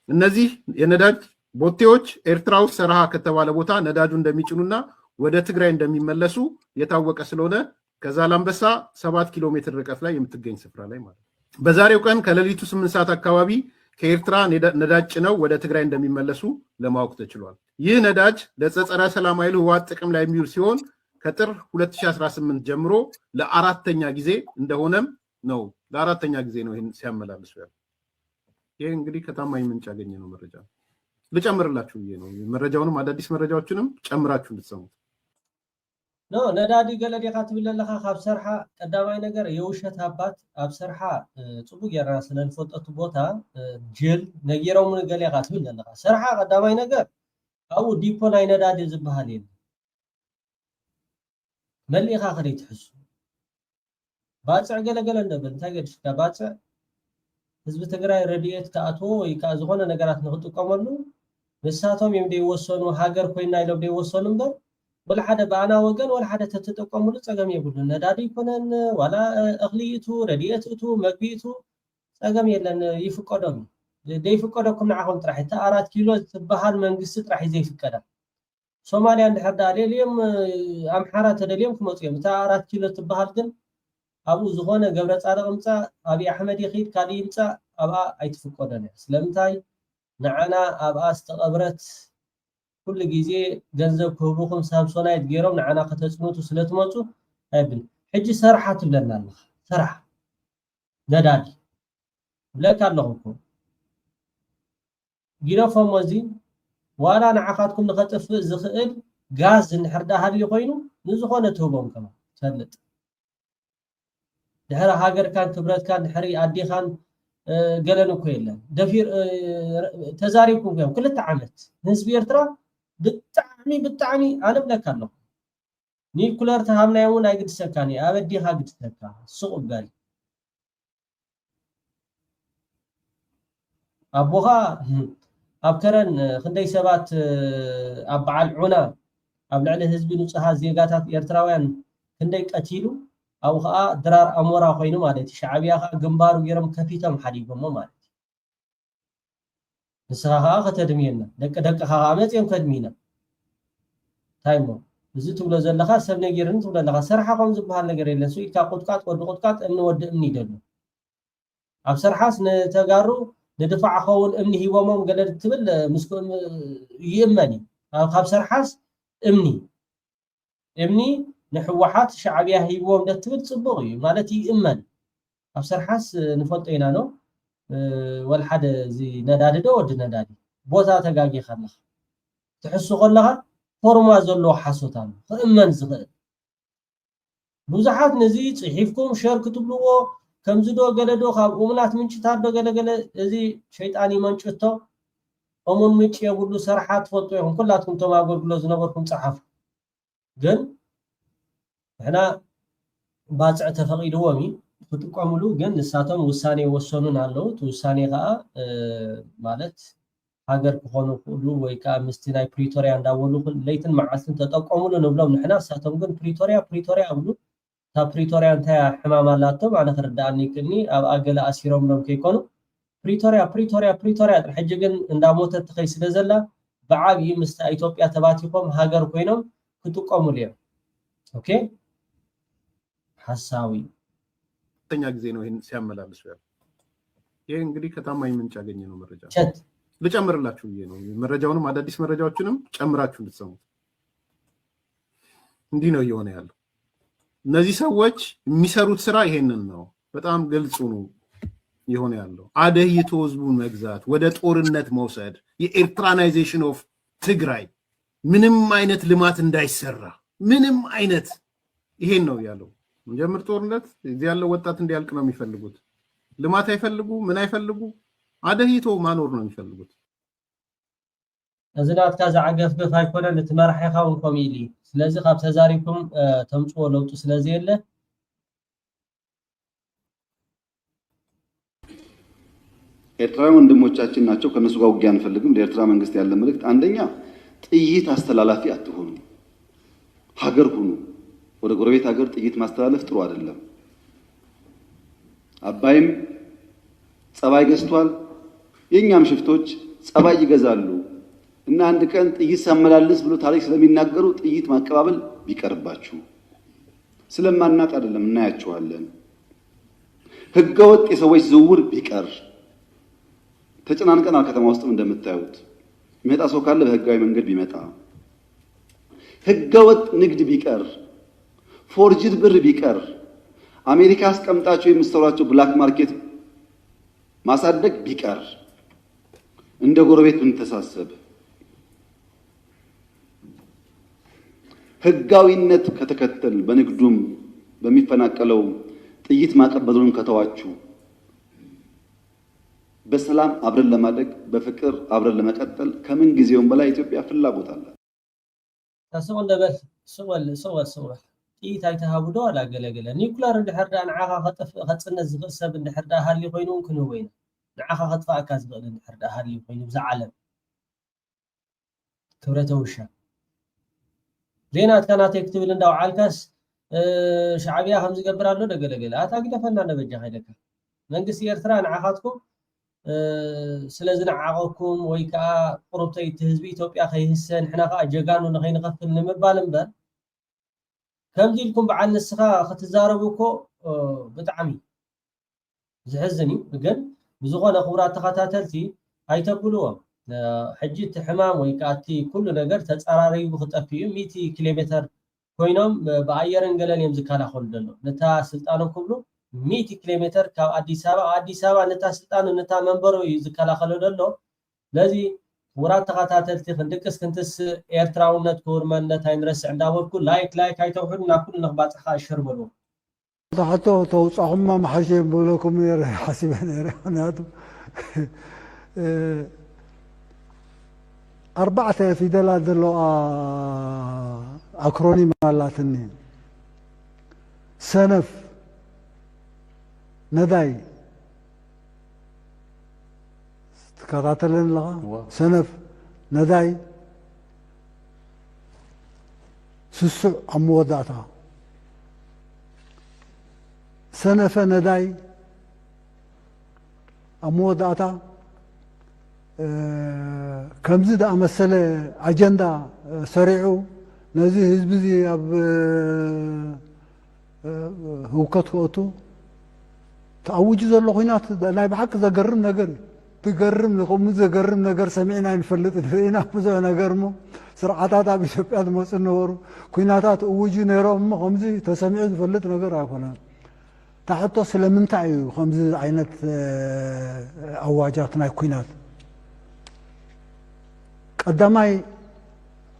እነዚህ የነዳጅ ቦቴዎች ኤርትራ ውስጥ ሰርሃ ከተባለ ቦታ ነዳጁ እንደሚጭኑና ወደ ትግራይ እንደሚመለሱ የታወቀ ስለሆነ ከዛላምበሳ ሰባት ኪሎ ሜትር ርቀት ላይ የምትገኝ ስፍራ ላይ ማለት ነው። በዛሬው ቀን ከሌሊቱ ስምንት ሰዓት አካባቢ ከኤርትራ ነዳጅ ጭነው ወደ ትግራይ እንደሚመለሱ ለማወቅ ተችሏል። ይህ ነዳጅ ለጸረ ሰላም ኃይሉ ህወሓት ጥቅም ላይ የሚውል ሲሆን ከጥር ሁለት ሺህ አስራ ስምንት ጀምሮ ለአራተኛ ጊዜ እንደሆነም ነው። ለአራተኛ ጊዜ ነው ይህን ሲያመላልሱ ያለው። ይህ እንግዲህ ከታማኝ ምንጭ ያገኘነው መረጃ ነው። ልጨምርላችሁ ብዬ ነው። መረጃውንም አዳዲስ መረጃዎችንም ጨምራችሁ እንድትሰሙት። ኖ ነዳዲ ገለ ዲኻ ትብል ኣለኻ። ካብ ሰርሓ ቀዳማይ ነገር የውሸት ኣባት ኣብ ሰርሓ ፅቡቅ ጌርና ስለንፈልጠቱ ቦታ ጅል ነጊሮም ገለ ኢኻ ትብል ኣለኻ። ሰርሓ ቀዳማይ ነገር ኣብኡ ዲፖ ናይ ነዳዲ ዝበሃል የለን። መሊእኻ ከደይ ትሕሱ ባፅዕ ገለገለ እንደብል እንታይ ገድሽካ ባፅዕ ህዝቢ ትግራይ ረድኤት ክኣትዎ ወይ ከዓ ዝኾነ ነገራት ንክጥቀመሉ ንሳቶም እዮም ደይወሰኑ ሃገር ኮይና ኢሎም ደይወሰኑ እምበር ወላ ሓደ ብኣና ወገን ወላ ሓደ ተተጠቀሙሉ ፀገም የብሉን። ነዳዲ ይኮነን ዋላ እኽሊ ይእቱ ረድኤት እቱ መግቢ ይእቱ ፀገም የለን። ይፍቀዶም ደይፍቀደኩም ንዓኹም ጥራሕ እታ ኣራት ኪሎ ትበሃል መንግስቲ ጥራሕ እዩ ዘይፍቀዳ። ሶማልያ እንድሕር ደኣ ደልዮም ኣምሓራ ተደልዮም ክመፁ እዮም። እታ ኣራት ኪሎ ትበሃል ግን ኣብኡ ዝኾነ ገብረ ፃድቕ ምፃእ ኣብይ ኣሕመድ ይኺድ ካልእ ይምፃእ ኣብኣ ኣይትፍቀዶን እያ። ስለምንታይ ንዓና ኣብኣ ዝተቐብረት ኩሉ ግዜ ገንዘብ ክህቡኹም ሳምሶናይት ገይሮም ንዓና ከተፅንቱ ስለትመፁ ኣይብል። ሕጂ ሰርሓ ትብለና ኣለኻ ሰርሓ ነዳዲ ብለካ ኣለኹ እኮ ጊደፎሞ እዚ ዋላ ንዓኻትኩም ንኸጥፍእ ዝኽእል ጋዝ እንድሕር ዳ ሃልዩ ኮይኑ ንዝኾነ ትህቦም ከማ ትፈልጥ ድሕሪ ሃገርካን ክብረትካን ድሕሪ ኣዴኻን ገለን እኮ የለን ደፊር ተዛሪብኩም እዮም ክልተ ዓመት ንህዝቢ ኤርትራ ብጣዕሚ ብጣዕሚ ኣነ ብለካ ኣለኹ ኒኩለር ተሃብናዮ እውን ኣይግድሰካን እዩ ኣበዲኻ ግድሰካ ስቕ በል ኣቦኻ ኣብ ከረን ክንደይ ሰባት ኣብ በዓል ዑና ኣብ ልዕሊ ህዝቢ ንፁሃት ዜጋታት ኤርትራውያን ክንደይ ቀቲሉ ኣብኡ ከዓ ድራር ኣሞራ ኮይኑ ማለት እዩ ሻዕብያ ከዓ ግንባሩ ገይሮም ከፊቶም ሓዲጎሞ ማለት እዩ ንስኻ ከዓ ከተድምየና ደቂ ደቅኻ ከዓ መፅኦም ከድምዩና እንታይ እሞ እዚ ትብሎ ዘለኻ ሰብ ነጊርኒ ትብሎ ኣለኻ ሰርሓ ከም ዝበሃል ነገር የለን ኢልካ ቁጥቃጥ ወዲ ቁጥቃጥ እምኒ ወዲ እምኒ ይደሉ ኣብ ሰርሓስ ንተጋሩ ንድፋዕ ኸውን እምኒ ሂቦሞም ገለ ትብል ምስ ይእመን እዩ ካብ ሰርሓስ እምኒ እምኒ ንሕወሓት ሻዕብያ ሂብዎም ደትብል ፅቡቅ እዩ ማለት ይእመን ኣብ ሰርሓስ ንፈልጦ ኢና ነው ወልሓደ እዚ ነዳዲ ዶ ወዲ ነዳዲ ቦታ ተጋጊኻ ኣለኻ ትሕሱ ከለኻ ፎርማ ዘለዎ ሓሶት ኣሎ ክእመን ዝኽእል ብዙሓት ነዚ ፅሒፍኩም ሸር ክትብልዎ ከምዚ ዶ ገለ ዶ ካብ እሙናት ምንጭታት ዶ ገለገለ እዚ ሸይጣን ይመንጭቶ እሙን ምንጭ የብሉ ሰርሓ ትፈልጡ ኢኹም ኩላትኩም ቶም ኣገልግሎት ዝነበርኩም ፀሓፉ ግን ንሕና ባፅዕ ተፈቒድዎም እዩ ክጥቀሙሉ፣ ግን ንሳቶም ውሳኔ ወሰኑን ኣለዉ። እቲ ውሳኔ ከዓ ማለት ሃገር ክኾኑ ክእሉ ወይ ከዓ ምስቲ ናይ ፕሪቶርያ እንዳበሉ ለይትን መዓልትን ተጠቀሙሉ ንብሎም ንሕና። ንሳቶም ግን ፕሪቶርያ ፕሪቶርያ ኣብሉ። እታ ፕሪቶርያ እንታይ ሕማም ኣላቶም ኣነ ክርዳኣኒ ይክእልኒ። ኣብ ኣገለ ኣሲሮምሎም ከይኮኑ ፕሪቶርያ ፕሪቶርያ ፕሪቶርያ ጥራሕ። ሕጂ ግን እንዳሞተት ትኸይ ስለ ዘላ ብዓብዩ ምስታ ኢትዮጵያ ተባቲኾም ሃገር ኮይኖም ክጥቀሙሉ እዮም። ኦኬ፣ ሓሳዊ ተኛ ጊዜ ነው ይህን ሲያመላልሱ ያሉ። ይህ እንግዲህ ከታማኝ ምንጭ ያገኘ ነው መረጃ። ሸት ልጨምርላችሁ ብዬ ነው። መረጃውንም አዳዲስ መረጃዎችንም ጨምራችሁ እንድትሰሙት። እንዲህ ነው እየሆነ ያለው። እነዚህ ሰዎች የሚሰሩት ስራ ይሄንን ነው። በጣም ግልጹ ነው የሆነ ያለው። አደህይቶ ህዝቡን መግዛት፣ ወደ ጦርነት መውሰድ፣ የ Erthranization of ትግራይ፣ ምንም አይነት ልማት እንዳይሰራ፣ ምንም አይነት፣ ይሄን ነው ያለው። እንጀምር ጦርነት፣ እዚህ ያለው ወጣት እንዲያልቅ ነው የሚፈልጉት። ልማት አይፈልጉ፣ ምን አይፈልጉ፣ አደህይቶ ማኖር ነው የሚፈልጉት። እዚ ናትካ ዝዓገፍገፍ ኣይኮነን፣ እቲ መራሒኻ እውን ከምኡ ኢሉ እዩ። ስለዚ ካብ ተዛሪብኩም ተምፅዎ ለውጢ ስለዘየለ ኤርትራውያን ወንድሞቻችን ናቸው። ከነሱ ጋር ውጊያ አንፈልግም። ለኤርትራ መንግስት ያለ መልእክት አንደኛ ጥይት አስተላላፊ አትሆኑ፣ ሀገር ሁኑ። ወደ ጎረቤት ሀገር ጥይት ማስተላለፍ ጥሩ አይደለም። አባይም ጸባይ ገዝቷል፣ የኛም ሽፍቶች ጸባይ ይገዛሉ። እና አንድ ቀን ጥይት ሳመላልስ ብሎ ታሪክ ስለሚናገሩ ጥይት ማቀባበል ቢቀርባችሁ። ስለማናቅ አይደለም፣ እናያችኋለን። ህገወጥ የሰዎች ዝውውር ቢቀር፣ ተጨናንቀናል። ከተማ ውስጥም እንደምታዩት የሚመጣ ሰው ካለ በህጋዊ መንገድ ቢመጣ፣ ህገወጥ ንግድ ቢቀር፣ forged ብር ቢቀር፣ አሜሪካ አስቀምጣችሁ የምትሰሯቸው black market ማሳደግ ቢቀር፣ እንደ ጎረቤት ብንተሳሰብ፣ ህጋዊነት ከተከተል፣ በንግዱም በሚፈናቀለው ጥይት ማቀበሉን ከተዋችሁ፣ በሰላም አብረን ለማደግ፣ በፍቅር አብረን ለመቀጠል ከምን ጊዜውም በላይ ኢትዮጵያ ፍላጎት አላት። ስቕ እንደ በል፣ ስቕ በል፣ ስቕ በል፣ ስቕ በል። ጥይት ኣይትሃቡ ዶ ኣላ ገለ ገለ። ኒኩለር እንድሕር ደኣ ንዓኻ ከጥፍእ ከጽንት ዝኽእል ሰብ እንድሕር ደኣ ሃልዩ ኮይኑ እውን ክንህቦ ኢና። ንዓኻ ከጥፍኣካ ዝኽእል እንድሕር ደኣ ሃልዩ ኮይኑ ብዛ ዓለም። ክብረተ ውሻ። ዘይናትካ ናተይ ክትብል እንዳውዓልካስ ሻዕብያ ከም ዝገብር ኣሎ ዶ ገለ ገለ። ኣታ ግደፈና ነበጃ ከይደካ። መንግስቲ ኤርትራ ንዓኻትኩም ስለ ዝነዓቐኩም ወይ ከዓ ቁሩብተይ እቲ ህዝቢ ኢትዮጵያ ከይህሰ ንሕና ከዓ ጀጋኑ ንኸይንኸፍል ንምባል እምበር ከምዚ ኢልኩም በዓል ንስኻ ክትዛረቡ እኮ ብጣዕሚ ዘሕዝን እዩ። ግን ብዝኾነ ክቡራት ተኸታተልቲ ኣይተብልዎም። ሕጂ እቲ ሕማም ወይ ከዓ እቲ ኩሉ ነገር ተፀራሪቡ ክጠፍእ እዩ። ሚእቲ ኪሎ ሜተር ኮይኖም ብኣየርን ገለን እዮም ዝከላኸሉ ዘሎ። ነታ ስልጣኖም ክብሉ ሚእቲ ኪሎ ሜተር ካብ ኣዲስ ኣበባ፣ ኣዲስ ኣበባ ነታ ስልጣኑ ነታ መንበሩ እዩ ዝከላኸሎ ዘሎ። ስለዚ ክቡራት ተኸታተልቲ ክንድቅስ ክንትስእ ኤርትራውነት ክቡር መንነት ኣይንረስዕ እንዳበልኩ ላይክ ላይክ ኣይተውሕዱ ናብ ኩሉ ንክባፅሕ ከዓ ሸር በልዎ። ሕቶ ተውፃኹማ መሓሸ ብለኩም ነረ ሓሲበ ነረ። ምክንያቱ ኣርባዕተ ፊደላት ዘለዋ ኣክሮኒም ኣላትኒ። ሰነፍ፣ ነዳይ፣ ትከታተለን ኣለኻ? ሰነፍ፣ ነዳይ፣ ስሱዕ ኣብ መወዳእታ። ሰነፈ ነዳይ ኣብ መወዳእታ ከምዚ ዝኣመሰለ ኣጀንዳ ሰሪዑ ነዚ ህዝቢ እዚ ኣብ ህውከት ክእቱ ተኣውጁ ዘሎ ኩናት ናይ ብሓቂ ዘገርም ነገር እዩ። ትገርም ንከምኡ ዘገርም ነገር ሰሚዕና ኣይንፈልጥን። ርኢና ብዙሕ ነገር እሞ ስርዓታት ኣብ ኢትዮጵያ ዝመፁ ነበሩ። ኩናታት እውጁ ነይሮም እሞ ከምዚ ተሰሚዑ ዝፈልጥ ነገር ኣይኮነን። እታ ሕቶ ስለምንታይ እዩ ከምዚ ዓይነት ኣዋጃት ናይ ኩናት? ቀዳማይ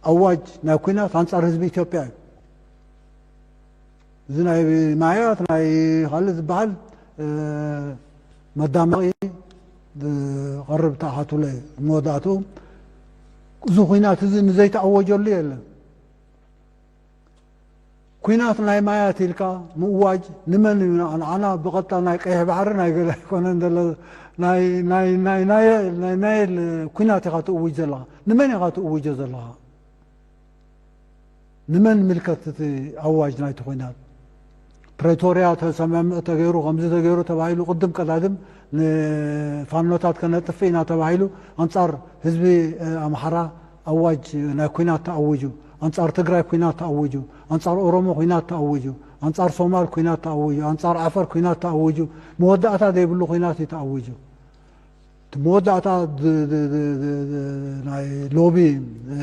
ኣዋጅ ናይ ኩናት ኣንፃር ህዝቢ ኢትዮጵያ እዩ። እዚ ናይ ማያት ናይ ካልእ ዝበሃል መዳመቒ ዝቐርብ ተኣኻትሎ እዩ። መወዳእትኡ እዚ ኩናት እዚ ንዘይተኣወጀሉ የለን። ኲናት ናይ ማያት ኢልካ ምእዋጅ ንመን እዩ? ንዓ-፣ ንዓና ብቐጥታ ናይ ቀይሕ ባሕሪ ናይ ገለ ኣይኮነን ዘሎ። ናይ፣ ናይ፣ ናይ፣ ናይ፣ ናይ ናይል ኲናት ኢኻ ትእውጅ ዘለኻ። ንመን ኢኻ ትእውጆ ዘለኻ? ንመን ምልከት እቲ ኣዋጅ ናይቲ ኲናት? ፕሬቶርያ ተሰማምዕ ተገይሩ፣ ከምዚ ተገይሩ ተባሂሉ፣ ቅድም ቀዳድም ንፋኖታት ከነጥፍእ ኢና ተባሂሉ፣ ኣንጻር ህዝቢ፣ እ፣ ኣምሓራ ኣዋጅ ናይ ኲናት ተኣዊጁ፣ ኣንጻር ትግራይ ኲናት ተኣዊጁ፣ ኣንጻር ኦሮሞ ኲናት ተኣዊጁ፣ ኣንጻር ሶማል ኲናት ተኣዊጁ፣ ኣንጻር ዓፈር ኲናት ተኣዊጁ፣ መወዳእታ ዘይብሉ ኲናት እዩ ተኣዊጁ። እቲ መወዳእታ ድ-፣ ድ-፣ ድ-፣ ድ-፣ ድ-፣ ናይ ሎቢ፣ እ፣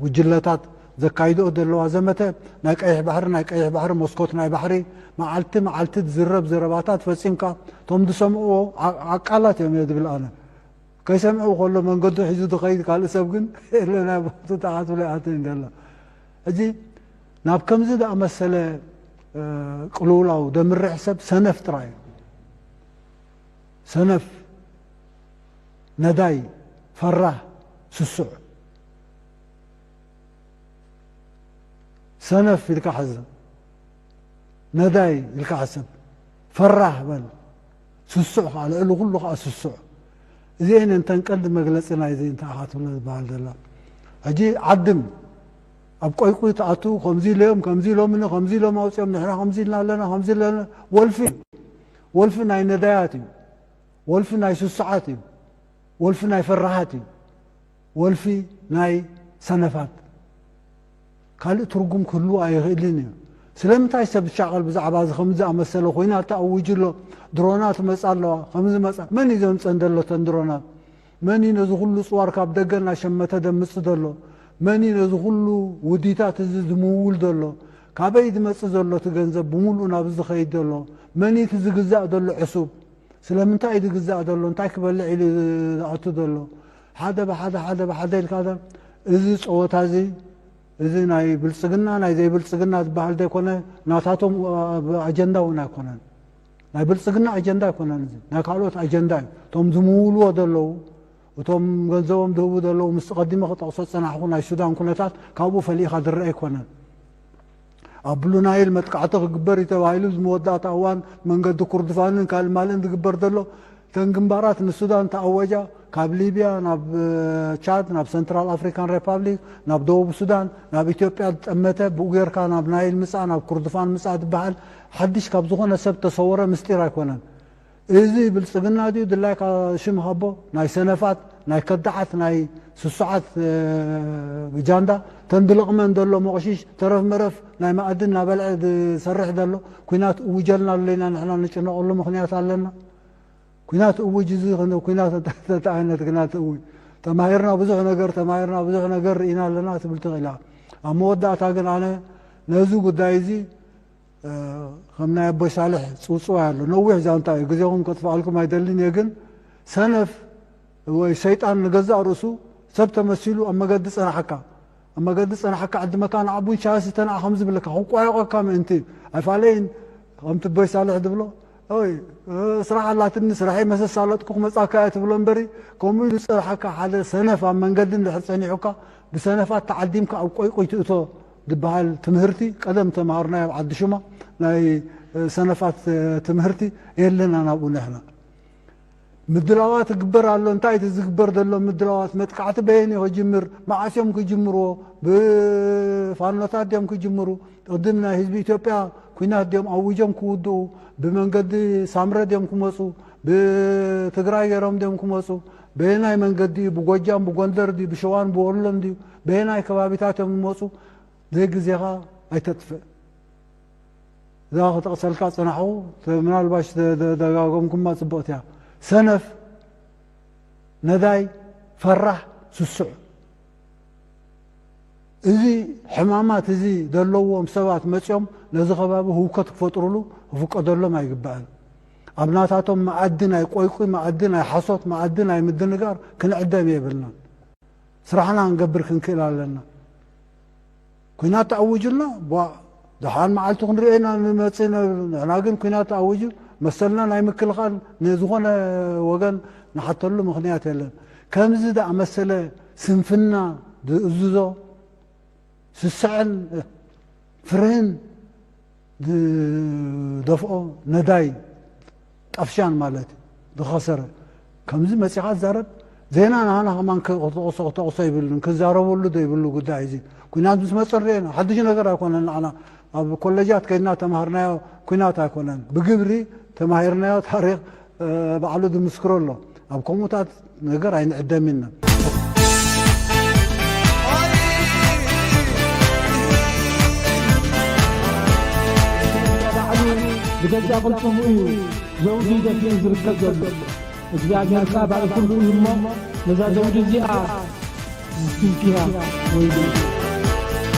ጉጅለታት ዘካይድኦ ዘለዋ ዘመተ ናይ ቀይሕ ባሕሪ፣ ናይ ቀይሕ ባሕሪ መስኮት ናይ ባሕሪ፣ መዓልቲ መዓልቲ ዝዝረብ ዘረባታት ፈጺምካ፣ እቶም ዝሰምዕዎ ዓ-፣ ዓቃላት እዮም እየ ዝብል ኣነ። ከይሰምዑ ከሎ መንገዱ ሒዙ ዝኸይድ ካልእ ሰብ ግን የለ ናይ ቦቱ ተዓትብሎ ይኣትን ዘሎ። ሕጂ ናብ ከምዚ ዝኣመሰለ፣ እ፣ ቅልውላው ደምርሕ ሰብ ሰነፍ ጥራይ እዩ። ሰነፍ፣ ነዳይ፣ ፈራህ፣ ስሱዕ። ሰነፍ ኢልካ ሕዝ፣ ነዳይ ኢልካ ሕሰብ፣ ፈራህ በል፣ ስሱዕ ከዓ፣ ልዕሊ ኩሉ ከዓ ስሱዕ። እዚአን እንተን ቀንዲ መግለፂ ናይዚ እንታይ ኢኻ ትብሎ ዝበሃል ዘሎ። ሕጂ ዓድም ኣብ ቆይቁይ ትኣቱ፣ ከምዚ ኢሎም፣ ከምዚ ኢሎምኒ፣ ከምዚ ኢሎም ኣውፅኦም፣ ንሕና ከምዚ ኢልና ኣለና፣ ከምዚ ኣለና። ወልፊ፣ ወልፊ ናይ ነዳያት እዩ። ወልፊ ናይ ስሱዓት እዩ። ወልፊ ናይ ፈራሃት እዩ። ወልፊ ናይ ሰነፋት። ካልእ ትርጉም ክህልዎ ኣይኽእልን እዩ። ስለምንታይ ሰብ ዝሻቐል ብዛዕባ እዚ ከምዚ ዝኣመሰለ ኲናት ተኣዊጁ ኣሎ፣ ድሮናት መጻ ኣለዋ፣ ከምዚ መጻ፣ መን እዩ ዘምጸን ዘሎ እተን ድሮናት? መን እዩ ነዚ ኩሉ ጽዋር ካብ ደገ እናሸመተ ደምጽ ዘሎ? መን እዩ ነዚ ኩሉ ውዲታት እዚ ዝምውል ዘሎ? ካበይ ዝመጽእ ዘሎ እቲ ገንዘብ ብምሉኡ ናብዚ ዝኸይድ ዘሎ? መን እዩ እቲ ዝግዛእ ዘሎ ዕሱብ? ስለምንታይ እዩ ዝግዛእ ዘሎ? እንታይ ክበልዕ ኢሉ ዝኣቱ ዘሎ? ሓደ ብሓደ፣ ሓደ ብሓደ ኢልካ ዶ? እዚ ጸወታ እዚ፣ እዚ ናይ ብልጽግና፣ ናይ ዘይብልጽግና ዝበሃል ዘይኮነ፣ ናታቶም፣ እ፣ ኣጀንዳ እውን ኣይኮነን። ናይ ብልጽግና ኣጀንዳ ኣይኮነን፣ እዚ ናይ ካልኦት ኣጀንዳ እዩ። እቶም ዝምውልዎ ዘለዉ፣ እቶም ገንዘቦም ዝህቡ ዘለዉ፣ ምስ ቀዲመ ክጠቕሶ ዝጸናሕኩ ናይ ሱዳን ኩነታት ካብኡ ፈሊኻ ዝረአ ኣይኮነን። ኣብ ብሉ ናይል መጥቃዕቲ ክግበር እዩ ተባሂሉ፣ እዚ መወዳእታ እዋን መንገዲ ኩርድፋንን ካልእ ማልእን ዝግበር ዘሎ፣ እተን ግንባራት ንሱዳን ተኣወጃ፣ ካብ ሊብያ ናብ፣ እ፣ ቻድ፣ ናብ ሰንትራል ኣፍሪካን ሪፓብሊክ፣ ናብ ደቡብ ሱዳን፣ ናብ ኢትዮጵያ ዝጠመተ፣ ብኡ ጌርካ ናብ ናይል ምጻእ፣ ናብ ኩርድፋን ምጻእ ዝበሃል ሓድሽ ካብ ዝኾነ ሰብ ተሰወረ ምስጢር ኣይኮነን። እዚ ብልጽግና ድዩ ድላይካ ሽም ሃቦ? ናይ ሰነፋት፣ ናይ ከዳዓት፣ ናይ ስሱዓት፣ እ፣ ጃንዳ፣ ተን ዝለቕመን ዘሎ መቕሽሽ፣ ተረፍ መረፍ ናይ መኣድን እናበልዐ ዝሰርሕ ዘሎ፣ ኲናት እውጀልና ኣሎ ኢና ንሕና ንጭነቐሉ ምኽንያት ኣለና? ኲናት እውጅ፣ እዚ ኹነ-፣ ኲናት እንታይ ዓይነት ኲናት እውጅ? ተማሂርና ብዙሕ ነገር፣ ተማሂርና ብዙሕ ነገር ርኢና ኣለና ትብል ትኽእል እያ። ኣብ መወዳእታ ግን ኣነ ነዚ ጉዳይ እዚ እ፣ ከም ናይ ኣቦይ ሳልሕ ጽውጽዋይ ኣሎ። ነዊሕ ዛንታ እዩ፣ ግዜኹም ከጥፍኣልኩም ኣይደልን እየ። ግን ሰነፍ ወይ ሰይጣን ንገዛእ ርእሱ ሰብ ተመሲሉ ኣብ መገዲ ጸናሓካ፣ ኣብ መገዲ ጸናሓካ ዕድመካ ንዓ ቡን ሻሂ ስተ ንዓ ከም ዝብለካ ክቋየቐካ ምእንቲ ኣይፋለይን። ከምቲ ኣቦይ ሳልሕ ዝብሎ፣ ኦይ፣ እ፣ ስራሕ ኣላትኒ፣ ስራሐይ መሰስ ኣለጥኩ ክመጻካ እየ ትብሎ እምበሪ፣ ከምኡ ኢሉ ዝጸናሓካ ሓደ ሰነፍ ኣብ መንገዲ እንድሕር ጸኒሑካ፣ ብሰነፋት ተዓዲምካ ኣብ ቆይቆይ ትእቶ ዝበሃል ትምህርቲ ቀደም ተምሃርናዮ ኣብ ዓዲ ሹማ ናይ፣ እ፣ ሰነፋት፣ እ፣ ትምህርቲ የለና ናብኡ ንሕና። ምድላዋት ይግበር ኣሎ። እንታይ እቲ ዝግበር ዘሎ ምድላዋት? መጥቃዕቲ በየን እዩ ክጅምር? መዓስ እዮም ክጅምርዎ? ብፋኖታት ድዮም ክጅምሩ? ቅድም ናይ ህዝቢ ኢትዮጵያ ኲናት ድዮም ኣዊጆም ክውድኡ? ብመንገዲ ሳምረ ድዮም ክመፁ? ብትግራይ ገይሮም ድዮም ክመፁ? በየናይ መንገዲ እዩ? ብጎጃም፣ ብጎንደር ድዩ? ብሸዋን ብወሎን ድዩ? በየናይ ከባቢታት እዮም ዝመፁ? ዘይግዜኻ ኣይተጥፍእ። እዛ ክጠቕሰልካ ጸናሕኹ፣ ተ-፣ ምናልባሽ ተ-፣ ተ-፣ ደጋገምኩማ ጽቡቕቲ እያ። ሰነፍ፣ ነዳይ፣ ፈራሕ፣ ስሱዕ። እዚ ሕማማት እዚ ዘለዎም ሰባት መጺኦም ነዚ ከባቢ ህውከት ክፈጥሩሉ ክፍቀደሎም ኣይግባእን። ኣብ ናታቶም መኣዲ ናይ ቆይቁይ፣ መኣዲ ናይ ሓሶት፣ መኣዲ ናይ ምድንጋር ክንዕደም የብልናን። ስራሕና ክንገብር ክንክእል ኣለና። ኲናት ተኣዊጁልና፣ ቧ፣ ደሓን መዓልቲ ክንሪኦ ኢና ንመጽእ ኢና። ንሕና ግን ኲናት ተኣዊጁ፣ መሰልና ናይ ምክልኻል ንዝኾነ ወገን ንሓተሉ ምኽንያት የለን። ከምዚ ዝኣመሰለ ስንፍና ዝእዝዞ፣ ስስዐን ፍርህን ዝደፍኦ ነዳይ ጠፍሻን ማለት እዩ ዝኸሰረ። ከምዚ መጺኻ ትዛረብ፣ ዜና ንዓና ከማን ክተቕሶ ክተቕሶ ይብልን ክዛረበሉ ዘይብሉ ጉዳይ እዚ። ኩናት ምስ መጸ ንሪኦ ኢና። ሓድሽ ነገር ኣይኮነን ንዓና። ኣብ ኮሌጃት ከይድና ተማሃርናዮ ኩናት ኣይኮነን። ብግብሪ ተማሂርናዮ ታሪኽ፣ እ፣ ባዕሉ ዝምስክሮ ኣሎ። ኣብ ከምኡታት ነገር ኣይንዕደም ኢና። ባዕሉ ብገዛ ቅልጽሙ እዩ ዘውዲ ደፊኡ ዝርከብ ዘሎ። እግዚኣብሔር ከኣ ባዕሉ ኩሉ እዩ እሞ ነዛ ዘውዲ እዚኣ ዝትንክያ ወይሉ።